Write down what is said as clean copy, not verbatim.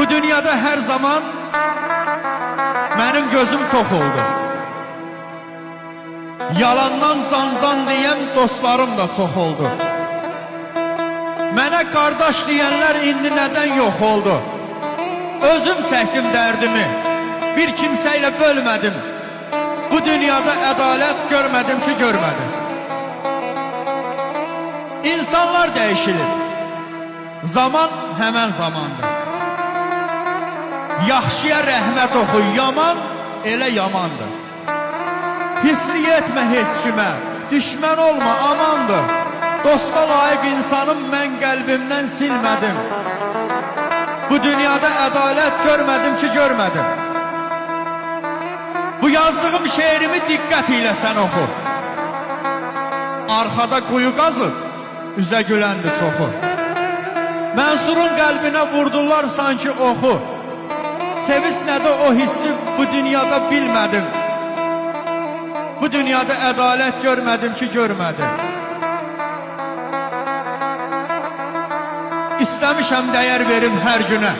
Bu dünyada hər zaman mənim gözüm tox oldu. Yalandan can-can deyən dostlarım da çox oldu. Mənə qardaş deyənlər indi nədən yox oldu? Özüm çəkdim dərdimi, bir kimsə ilə bölmədim. Bu dünyada ədalət görmədim ki, görmədim. İnsanlar dəyişilir. Zaman həmən zamandır. Yaxşıya rəhmət oxu, yaman elə yamandır. Pislik etmə heç kimə, düşmən olma, amandır. Dosta layiq insanım mən qəlbimdən silmədim. Bu dünyada ədalət görmədim ki, görmədim. Bu yazdığım şeirimi diqqət ilə sən oxu. Arxada quyu qazıb, üzə güləndi çoxu. Mənsurun qəlbinə vurdular sanki oxu. Sevinç nədir o hissi bu dünyada bilmədim. Bu dünyada ədalət görmədim ki, görmədim. İstəmişəm dəyər verim hər günə.